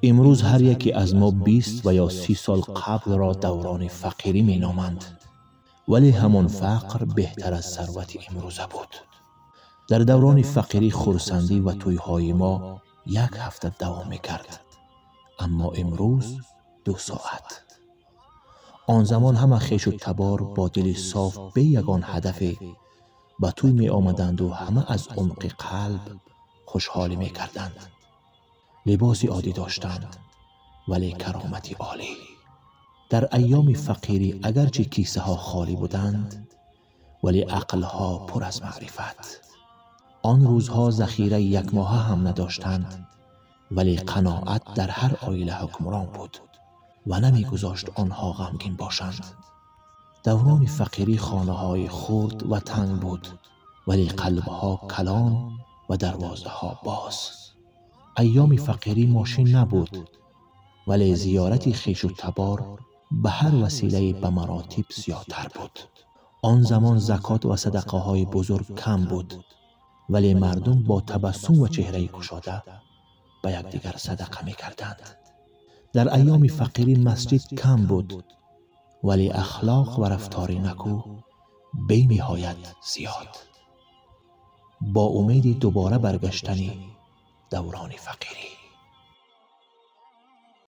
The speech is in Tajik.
Имрӯз ҳар яке аз мо 20 ва ё 30 сол қаблро даврони фақирӣ меноманд, вале ҳамон фақр беҳтар аз сарвати имрӯза буд. Дар даврони фақирӣ хурсандӣ ва тӯйҳои мо як ҳафта давом мекард, аммо имрӯз 2 соат. Он замон ҳама хешу табор бо дили соф бе ягон ҳадафе ба тӯй меомаданду ҳама аз умқи қалб хушҳолӣ мекарданд. Либоси оддӣ доштанд, вале каромати олӣ. Дар айёми фақирӣ агарчи кисаҳо холӣ буданд, вале ақлҳо пур аз маърифат. Он рӯзҳо захираи якмоҳа ҳам надоштанд, вале қаноат дар ҳар оила ҳукмрон буд ва намегузошт онҳо ғамгин бошанд. Даврони фақирӣ хонаҳои хурд ва танг буд, вале қалбҳо калон ва дарвозаҳо боз. Айёми фақирӣ мошин набуд, вале зиёрати хешу табор ба ҳар василае ба маротиб зиёдтар буд. Он замон закот ва садақаҳои бузург кам буд, вале мардум бо табассум ва чеҳраи кушода ба якдигар садақа мекарданд. Дар айёми фақирӣ масҷид кам буд, вале ахлоқ ва рафтори накӯ бениҳоят зиёд. Бо умеди дубора баргаштани даврони фақирӣ.